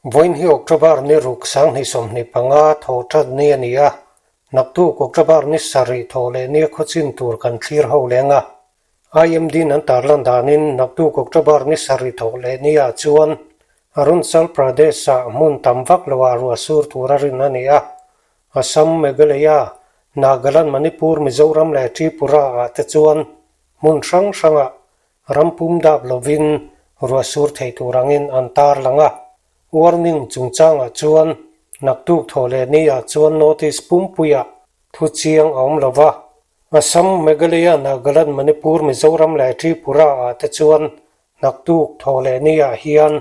Vawiin hi October ni ruk 2025 thaw ṭat ni a ni a, naktuk October ni sarih thaw leh nia khawchin tur kan thlir ho leng a. IMD-in an tarlan danin naktuk October ni sarih thaw leh niah chuan Arunachal Pradesh-ah hmun tam vak loah ruah sur tura rin a ni a, Assam, Meghalaya, Nagaland, Manipur, Mizoram leh Tripura-ah te chuan hmun hrang hrangah Ram pum dap lovin ruah sur thei tur angin an tar lang a, warning chungchangah chuan naktuk thaw leh ni ah chuan notice pumpuiah thu chiang a awm lo va. Assam, Meghalaya, Nagaland, Manipur, Mizoram leh Tripura ah te chuan naktuk thaw leh ni ah hian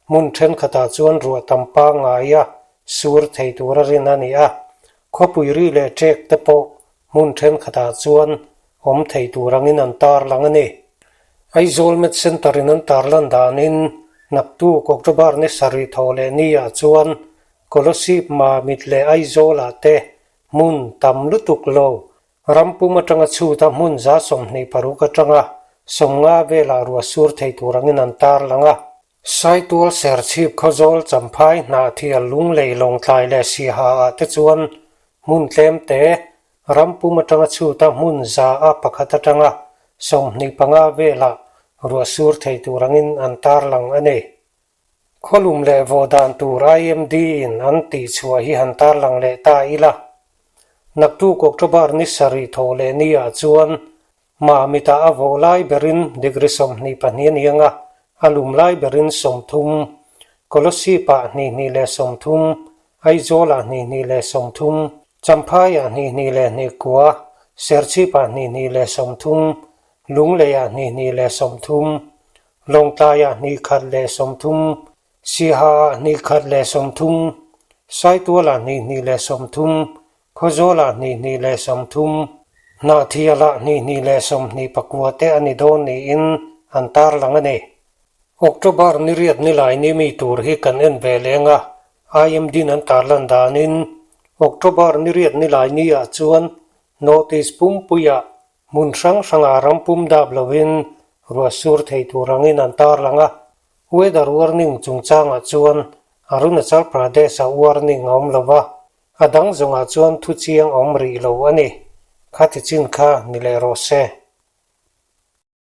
hmun thenkhatah chuan ruah tam pangngaia sur thei tura rin a ni a, khawpui ri leh ṭek te pawh Hmun thenkhatah chuan awm thei tur angin an tarlang a ni. Aizawl Med Centre in an tarlan danin naktuk October ni sarih thaw leh ni ah chuan Kolosip Mamit leh Aizawl ah te hmun tam lutuk lo ram pum atanga chhuta hmun 26 atanga 50 velah ruah sur thei tur angin an tarlang a. Saitual Serchhip Khawzawl Champhai Hnahthial Lunglei Lawngtlai leh Siaha ah te chuan hmun tlem te ram pum atanga chhuta hmun 100 atanga 25 velah ruah sur thei tur angin an tarlang a ni. Khawlum leh vawh dan tur IMD in an tihchhuah hi han tarlang leh ta ila. Naktuk October ni sarih thaw leh ni ah chuan Mamitah a vawh lai berin degree 22 a ni ang a, a lum lai berin 30, Kolosip-ah 22 30, Aizawl-ah 22 30, Champhai-ah 22 29, Serchhip-ah 22 30, Lunglei-ah 22 30, Lawngtlai-ah 21 30, Siaha-ah 21 30, Saitual-ah 22 30, Khawzawlah 22 30, Hnahthialah 22 29 te a ni dawn niin an tarlang a ni. October ni riat ni lai ni mi tur hi kan en ve leng a, IMD-in an tarlan danin October ni riat ni lai ni ah chuan North East pumpuiah hmun hrang hrangah ram pum dap lovin ruah sur thei tur angin an tarlang a, weather warning chungchangah chuan Arunachal Pradesh-ah warning a awm lova, A dang zawngah chuan thu chiang awm rih lo a ni. Khati chin kha ni leh rawh se.